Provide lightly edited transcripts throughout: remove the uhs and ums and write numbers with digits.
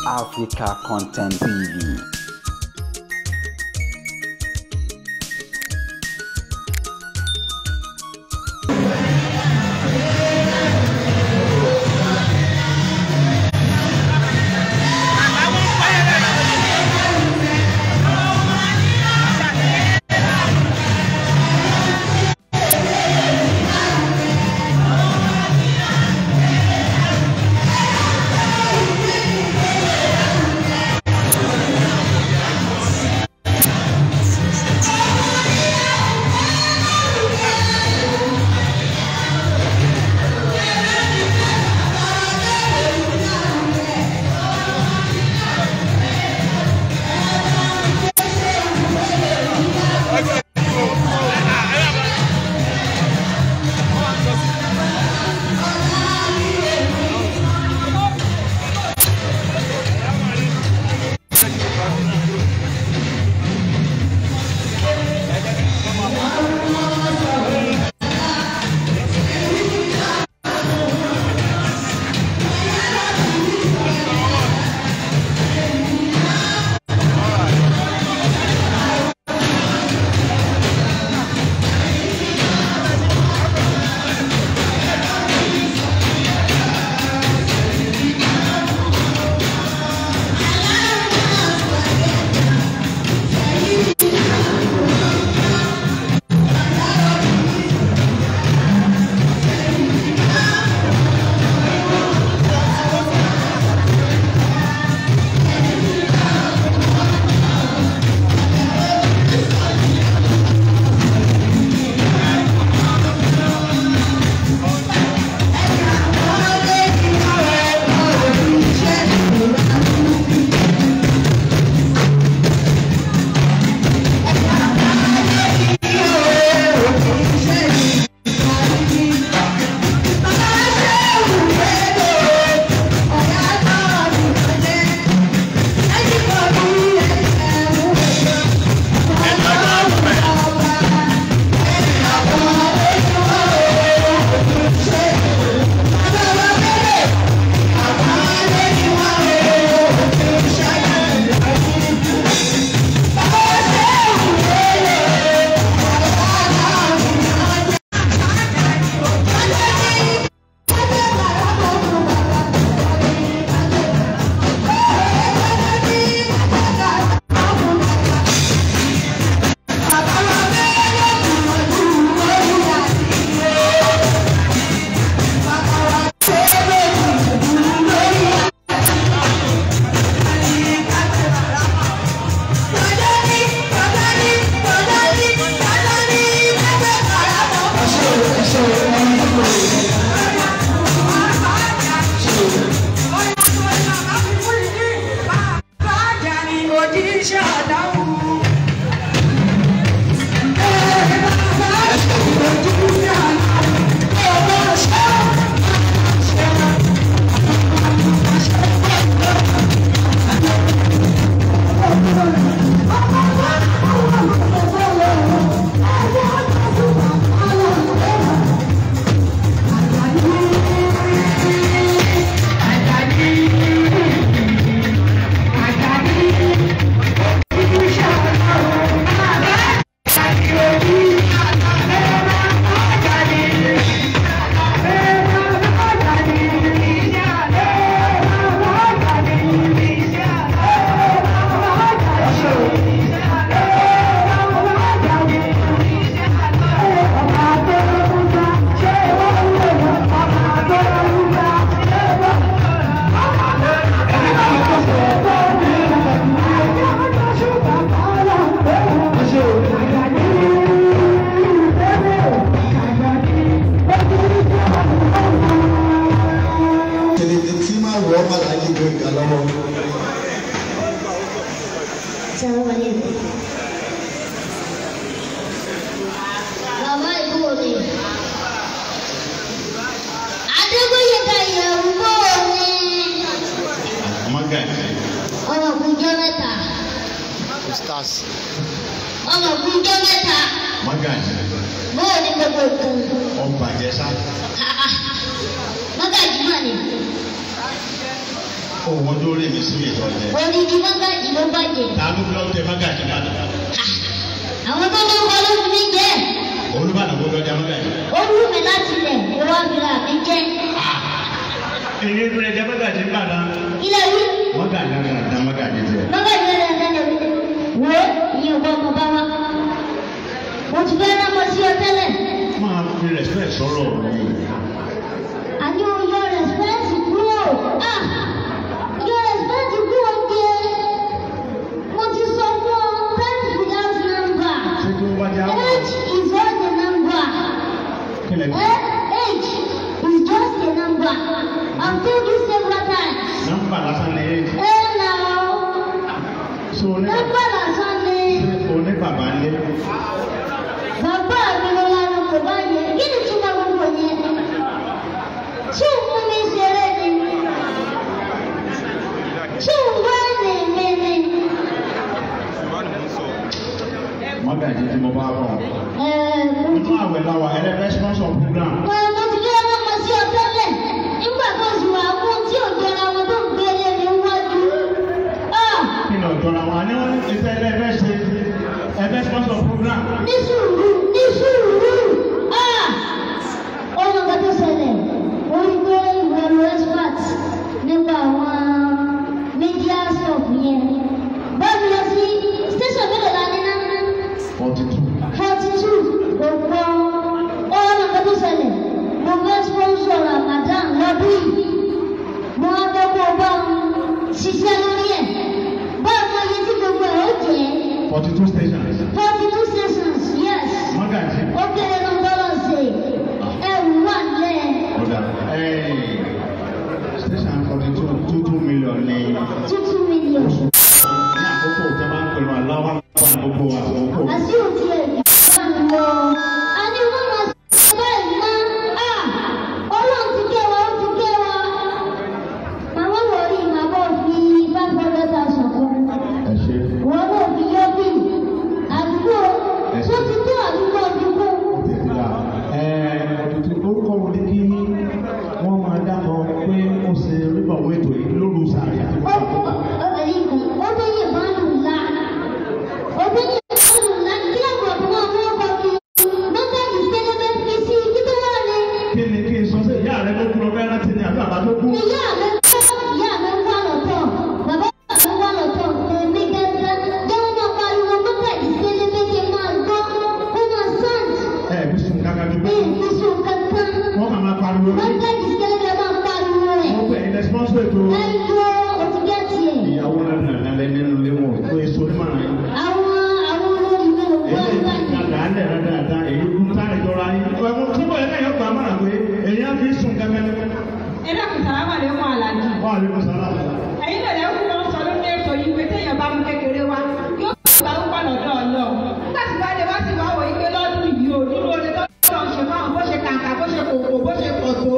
Africa Content TV. Ọba jẹ sá. Mọ́gàjí mà ni. Òun ọjọ́ orí mi sí ìtọ́ jẹ. Odidi mọ́gàjì ló bàjẹ́. Ta ló fi ọjọ́ mọ́gàjì náà? Àwọn tó ló kọ́ ló fi mí jẹ́. Olúbàdàn kó fi ọjà mọ́gàjì. Ó wù mí láti lẹ̀ kó wá fi ra mi jẹ́. Èyí ló jẹ mọ́gàjì Ìbàdàn. Ilé wí. Mọ́gàjì náà mọ́gàjì tẹ̀. Mọ́gàjì náà náà wí. Wo ìyẹn ò bá ọmọ bá wa. Mo ti fẹ́ rán mọ sí ọ tẹ́lẹ̀. Máa fi respect sọ̀rọ̀ mi. Àní o yọ respect kúrò. Yọ respect kúrò jẹ. Mo ti sọ fún ọ times without number. Ṣé kí wọ́n bá jẹ́ àwọn? Age is just a number. Kí lẹ bí? Age is just a number. I've told you several times. Nọ́mbà lásán ni age. Ẹ nà ó. Ṣé o ní Nọ́mbà lásán ni. o ní bàbá ní? Bàbá mi ló lánàá kò bá yẹ. Kí ni túmọ̀ gbogbo yẹn? Ṣé òun mú mi ṣeré ni? Ṣé òun wá ní mi ni? Mọ́gàjì tí mo bá rọ̀. Ẹ mo Inú àwẹ̀ la wà ẹlẹ́fẹ́ sponsor program. Mo ti fẹ́ rán ọmọ sí ọ tẹ́lẹ̀. Nígbà tó sì wà fún tí ò jọra wọn tó ń gbélé mi wájú. Kí ni ọ̀jọ̀ra wọn? Àní wọ́n ní iṣẹ́ ẹlẹ́fẹ́ ṣe ẹfẹ́ sponsor program. Ní sùúrù, ní sùúrù. Ó mọ nǹkan tó ṣẹlẹ̀. Ó rí pé ìwọ ló expert nípa àwọn media stuff yẹn. Báwo lọ sí station mélòó la ní ná? 42. 42 kò pọ̀. Ó mọ nǹkan tó ṣẹlẹ̀. Mo fẹ́ sponsor Ramadan lọ́dún yìí. Mo wá fẹ́ kó o bá ń ṣiṣẹ́ lórí ẹ̀. Báwo ni iye tí gbogbo ẹ̀ ó jẹ́? 42 stations. 42 stations, yes. Mọ́gàjì. Ó kéré ló ń bọ́lọ̀ ṣe. Ẹrù wà nílẹ̀. Ọ̀dà station 42 2 million ní 2 million. ní àkókò tí a máa ń pẹ̀lú aláwọ̀ àkókò àkókò. Àṣé ò tiẹ̀ gbà ń lọ. A ní wọ́n máa ṣe báyìí mọ́. Ọlọ́run ti kẹ́ wa, ó ti kẹ́ wa. Màmá wọ̀rí màmá fi 500,000 kún. Ẹ ṣe. Wọ́n náà fi yọ bí. Àdúgbò tó ti tó àdúgbò àdúgbò. Ọ̀tútù orúkọ wo ni kí wọ́n máa dákọ̀ pé ó ṣe onígbọ̀wọ́ ètò yìí lóru sàárì àti Ó tó yìnbọn lù ńlá. Ó tó yìnbọn lù ńlá. Kí ló bọ̀ tó máa mú ọkọ̀ kí? Mọ́gàjì sẹ́lẹ̀bẹ̀ fi sí kí tó wà ní. Kí ni kí n sọ sí ìyá rẹ ló kú lọ fẹ́ rántí ni àbí bàbá tó kú? Ìyá mi ìyá mi wà lọ́tọ̀. Bàbá mi wà lọ́tọ̀. Èmi gẹ́gẹ́ jẹ́ wọ́n máa pariwo mọ́gàjì sẹ́lẹ̀bẹ̀ kí n máa gbọ́. Ó máa sàn. Ẹ bí sùn kankan ju Mi pé ì fi sùn kankan. wọ́n kàn máa pariwo ní. Mọ́gàjì sẹ́lẹ̀bẹ̀ máa pariwo rẹ̀. Wọ́n pè é sponsor ètò. Ẹ yọ òtún gẹ́tì ẹ̀. Ìyàwó náà nà lẹ́ nínú ilé wọn tó èso onímọ̀ràn yìí. Àwọn olórí mi ò gbọ́ Èyí ìgbà ti yẹn. dàda alẹ́ dáadáa èyí kú sáré jọra yín. Ẹ̀wọ̀n tí bọ̀ yẹn náà yóò gbà mọ̀ràn pé èyí á fi sùn kankan. Ẹ dákun sàlámà lè mú àlàjì. Wọ́n á lè mú sàlá. Ẹ̀yin náà lẹ́kùn wọn sọ lórí ètò yìí pé téèyàn bá mú kékeré wá yóò gbà ń pọ̀ lọ́dọ̀ Ọlọ́run. Nígbà tí wálé wá sí wá wò yí pé lọ́dún yìí ò nínú oore tọ́lọ́run ṣe fáwọn bó ṣe kàǹkà bó ṣe kòkò bó ṣe pọ̀ tó.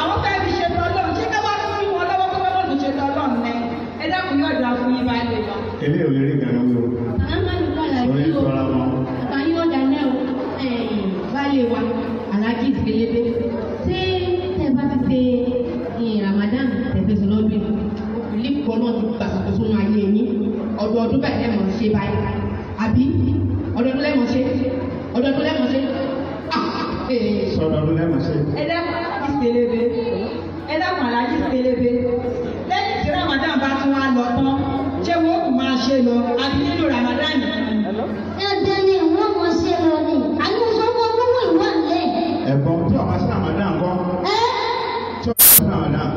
Àwọn fẹ́ẹ́ fi ṣe tọ́lọ́run ṣé ká wá sí wọn lọ́wọ́ pé wọ́n tún ṣe tọ́lọ́run ní. Ẹ dákun yóò dà fún yín báyìí lọ. Èmi ò lè rí ìgbà náà wí o. Orí ìjọra wọn. Baálé wa, Alhaji Ìsìkélébé, ṣé tẹ́ bá ti ṣe Ramadan tẹ̀sán lọ́dún yìí, òkùnlé kan náà ti gbàgbọ́ sínú ayé yín, ọdọọdún báyìí lẹ́mọ̀ ṣe báyìí, àbí ọdọọdún lẹ́mọ̀ ṣe, ọdọọdún lẹ́mọ̀ ṣe. Sọdọọdún lẹ́mọ̀ ṣe. Ẹ dákun Alhaji Ìsìkélébé, ẹ dákun Alhaji Ìsìkélébé, lẹ́yìn tí Ramadan bá tún wá lọ tán, ṣé wọ́n kò máa ṣe lọ àbí nínú Ramadan yìí? Dandan ni wọ́n mọ̀ ṣe lọ ni. Àní sọ fún ọgbọ́n ìwà ńlẹ̀. Ẹ̀bọ̀n tí ọba sí Ramadan kọ́. Ẹ́ Tí ọba sí Ramadan.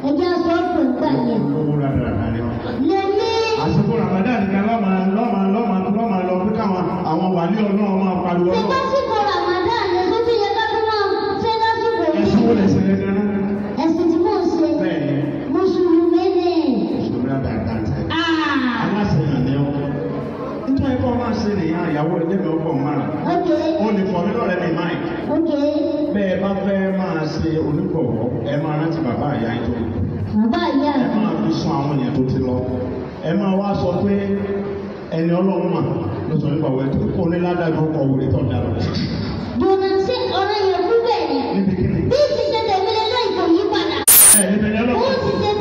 ẹjẹ́ sọ fún ìgbà yẹn. Owó rádaràdà ni wọn. Lèmi Àsìkò Ramadan nìkan lọ́mọ lọ́mọ lọ́mọ lọ́mọ lọ pé káwọn àwọn wàlíì Ọlọ́run máa pariwo ṣe Ọlọ́run. lásìkò Ramadan ni tó tún yẹ ká tó máa ṣe lásìkò Ẹ̀sùn yìí. wo lè ṣe yẹn gan-an? Ẹ̀sìn tí mò ń ṣe. Bẹ́ẹ̀ni, Mùsùlùmí ni. Mùsùlùmí rádaràdà ń tẹ̀. Ah, Aláṣẹyàn ni ọ́. Nítorí ẹ̀kọ́ máa ṣe nìyẹn ìyàwó ẹgbẹ́ mi ọkọ̀ márùn-ún. okay, Ó lè fọ mí lọ́rẹ̀ẹ́ mi máì. okay. Bẹ́ẹ̀ bá fẹ́ máa ṣe onígbọ̀wọ́, ẹ máa rántí bàbá ìyá yín tó kù. Bàbá ìyá Ẹ mi. máa fi sun àwọn èèyàn tó ti lọ. Ẹ máa wá sọ pé ẹni Ọlọ́run mà ló sọ nípa òwe tó kó ní ládàá ọkọ̀ òwúrẹ́ tó dára. Dùnà sí ọ̀rọ̀ yẹn kú bẹ́ẹ̀ ni. Níbi kíni? Bí ti ṣe tẹ̀mí lẹ́lọ́ ìkò yí padà. Ẹ níbi ẹni Ó Ọlọ́run. ti ṣe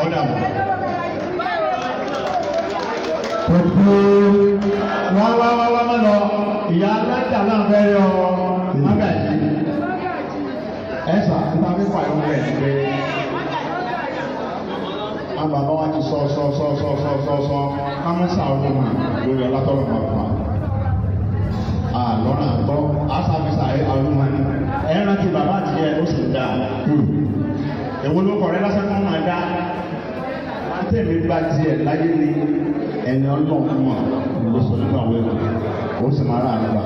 Ọ̀dà mọ̀. Gbogbo Wá wá wá wá má lọ, ìyá alájà náà fẹ́ yọ mágàjì. Ẹ sà, nípa fífa ìwé rẹ̀ ni pé àwọn bàbá wa ti sọ sọ sọ sọ sọ sọ sọ kámẹ́sà ọdún mà lórí ọlátọ́rọ̀ bàbá. Àlọ́nà àtọ́, àṣàfisà ọdún mà ní. Ẹ rántí bàbá àti ẹ ó sì dáa. Èwo ló kọ̀ rẹ lásán kó máa dá? Tẹ̀mí gba tiẹ̀ láyé ni ẹni ọlọ́run mọ̀ ló sọ nípa àwọn ẹ̀rọ. Ó sì máa rà nípa.